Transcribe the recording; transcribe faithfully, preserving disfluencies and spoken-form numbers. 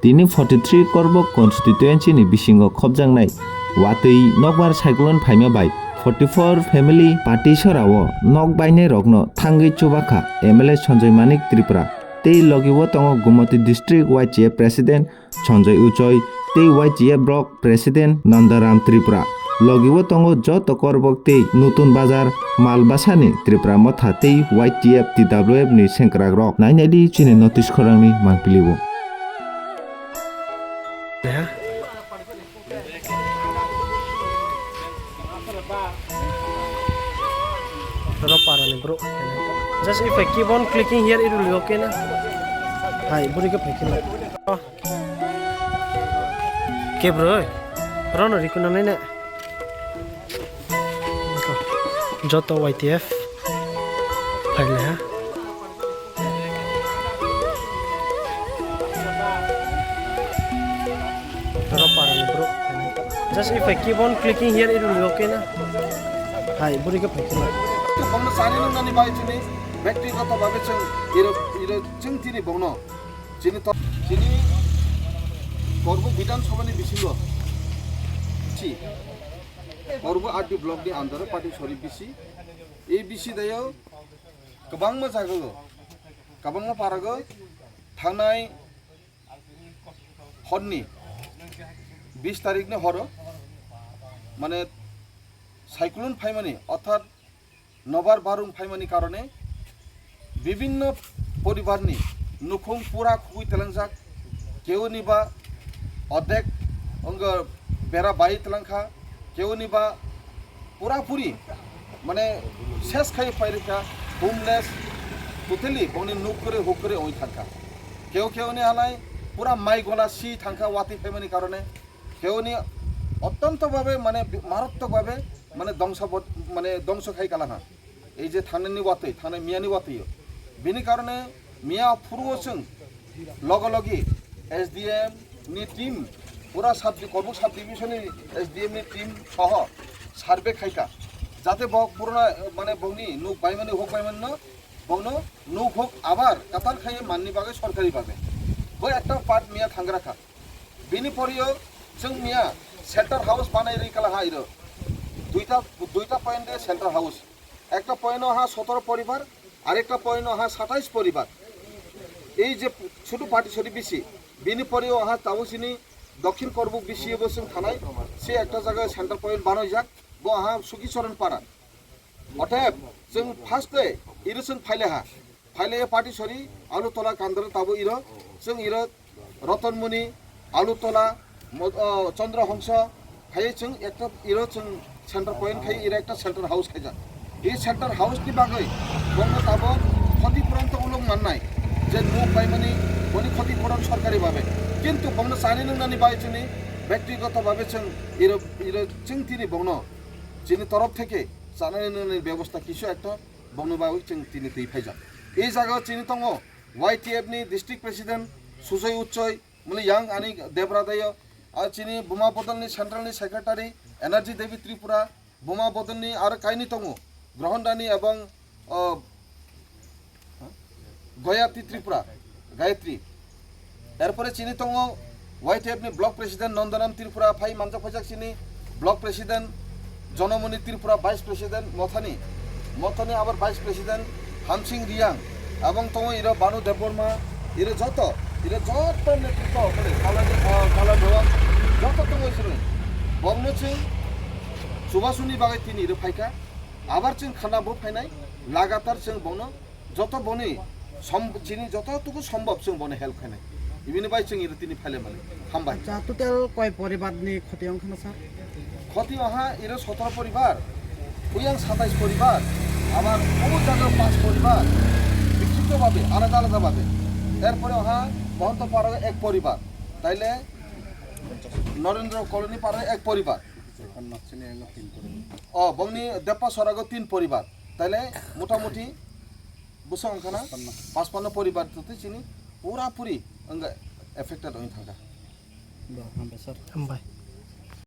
Tini forty three Korbok constituency ni bisingo khopjaknai watwi nokbar cyclone phaima bai forty four family party sorao nok bainai rokno thangwi chubakha M L A Sanjay Manik Tripura tei logi o tongo Gumoti District Y T F President Sanjay Uchoi tei Y T F Block President Nandaram Tripura. Logi o tongo joto Korbok tei Nutun Bazar, Malbasani Tripura Motha tei Y T F T W F ni sengkrak rok. Nainai di chini notice khorang ni mangpili o. Roro para ni bro. Just if I keep on clicking here, it will be okay na? Hai, buri ke phai khe na. Ke bro, rono rikuna nai na. Joto Y T F. Phai le ha. Roro para ni bro. Just if I keep on clicking here, it will be okay na? Hai, buri ke phai khe na. Bongno sani nung nani bai chini, bektigoto babe chwng iro, iro chwng tini bongno. Chini to, chini Korbok Bidhan Sabha ni bisingo si Korbok R D block ni under o party sori bisi, ei bisi dayo kwbangma jagao, kwbangma parago thangnai horni bis tarikni horo, mane, cyclone phaimani, orthat nobar barung phaimani karone bibinno poribarni nukhung pura khugui telangjak, keuni ba odek ongo bera bai telangkha, keuni ba pura puri mane ses khai phairikha, homeless, totally bongni nuk kwrwi huk kwrwi ongwi thangkha. Keo keoni halai pura mai gola si thangkha watwi phaimani karone. Keoni ottonto babe mane bi-, marattok babe mane dongso bot-, mane dongso khai kala ha. Ei je thangnani watwi, thangnai miyani watwi o. Bini karone miya phuru o chwng logo logi S D M ni team, pura sub-, Korbok sub division ni S D M ni team soho survey khaika. Jate bo purana mane bongni nuk baimani huk baimani no, bongno nuk huk abar katal khai manni bagwi sorkari babe. Bo ekta part miya thangra kha. Bini porio chwng miya center house banai rwi kala ha iro. Duita, duita point de center house. Ekta point o ha sotoro poribar, arekta point o ha satais poribar. Ei je chutu party sori bisi, bini porio ha tabuk sini Dokhin Korbok bisi bo chwng thanai, se ekta jaga center point banai jak, bo ha Suki Choron para. Otep, chwng first day, iro chwng phaile ha. Phaile party sori, Alutola Kandra tabo iro, chwng iro Rotonmoni, Alutola, Mo-, o, Chandra Hongsa, khai chwng ekta iro chwng center point khai iro ekta center house khaijak. Ei center house ni bagwi bongno tabo khoti puran to ulung mannai, je nuk paimani boni khoti puran sorkari babe. Kintu bongno chani nungnani bai chini bektigoto babe chwng iro, iro chwng tini bongno chini torof theke chanani nungnani bebosta kisu ekta bongni bagwi chwng tini twi phaijak. Ei jagao chini tongo Y T F ni district president Sujoy Uchoi, muli yang ani Debra dayo, a chini Buma Bodol ni central ni secretary Energy Devi Tripura, Buma Bodol ni aro kaini tongo, Grohon Rani ebong, o, Goyati Tripura, Gayatri. Erpore chini tongo Y T F ni block president Nondanam Tripura phai manjak phaijak chini block president Jonomoni Tripura vice president Mothani, Mothani abar vice president Hamsing Riang, abang tongo iro Banu Debbarma, iro joto, iro joto netritwa, mane, Kala De-, ah, Kala Dewa, joto tongo isini. Bongno chwng chubasuni bagwi tini iro phaikha, abar chwng khana bo phainai, lagatar chwng bongno joto boni som-, chini joto tuku sombhob chwng boni help khainai. Ibini bai chwng iro tini phaile mani. Hambai. Acha, total koi poribar ni khoti wng khana, sir? Khoti oha iro sotoro poribar, uyang satais poribar, abar o jaga panch poribar, bikhito babe, alada alada babe. Erpore oha Bohonto Para ek poribar, taile Norendra Colony Para ek poribar. O, bongni Deppa Sorago tin poribar. Taile motamuti bwswk wngkha na? Pachpanno. Pachpanno poribar totwi chini pura puri wngkha affected wngwi thangkha. Bo, hambai sir. Hambai.